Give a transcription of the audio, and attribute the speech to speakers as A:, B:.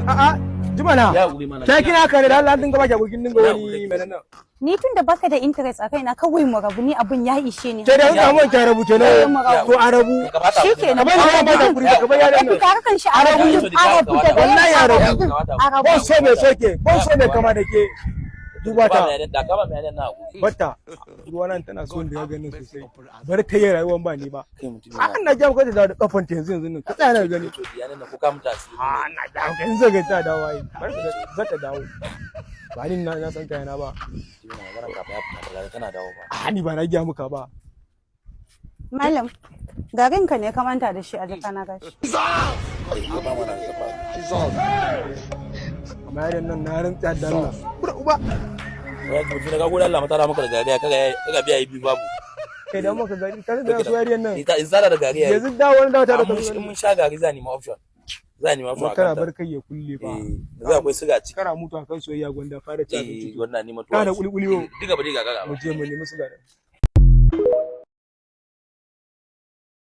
A: A'a, jimana.
B: Ya hakuri mana.
A: Ta kina ka ne da Allah an dinga baki abokin dinga
B: Ya
A: wani
B: hakuri.
A: menene.
C: Ni tun da baka da interest a kaina, kawai mu rabu, ni abun ya ishe ni.
A: Ke da an samu ki rabu kenan.
C: Mu rabu.
A: To a rabu.
B: Ka bata.
C: Shikenan.
A: Ka bari ba ba hakuri ba, ka bari yaran
C: Ka
A: nan.
C: tare kan shi a rabu, a rabu daga yau.
A: Wallahi a rabu.
C: A rabu.
A: Ban so mai soke, ban so mai kama da ke. Duba ta.
B: Da ka ba mai na hakuri.
A: Batta. Ruwa nan tana son da ya gani sosai. Bari ta yi rayuwan ba ni ba.
B: Kai mutum.
A: A na jam ka ta dawo da kafan ta yanzu yanzu nan. Ka tsaya na gani.
B: To diyanan nan ko ka mutu asiri.
A: A na jam ka yanzu ga ta dawo ai. Bari ka ga za ta dawo. Ba ni na san kayana ba.
B: Mutum na magana kafin ya fita ba tana dawo ba.
A: A ni ba na gaya muka ba.
C: Malam, garinka ne ka manta da shi a jaka na, gashi.
B: Ka ba mana ka ba.
A: Amma yaran nan na rantsa da Allah. Bura uba.
B: Wai mutum na ka gode Allah matara maka da gari kaga biya yi biyu babu.
A: Kai da muka gari ka da su yariyan nan.
B: Ni ta in tsara da gari yayi.
A: Yanzu dawo wani dawo ta da
B: Mun sha gari za ni ma option. Za ni ma option.
A: Kuma kana bar kai ya kulle fa.
B: Eh, yanzu akwai siga ciki.
A: Kana mutu akan soyayya, gwanda fara ci abinci.
B: Eh, wannan ni mutuwa.
A: Kana kulikuli wo.
B: Diga ba diga gaga.
A: Mu je mu nemi sigari.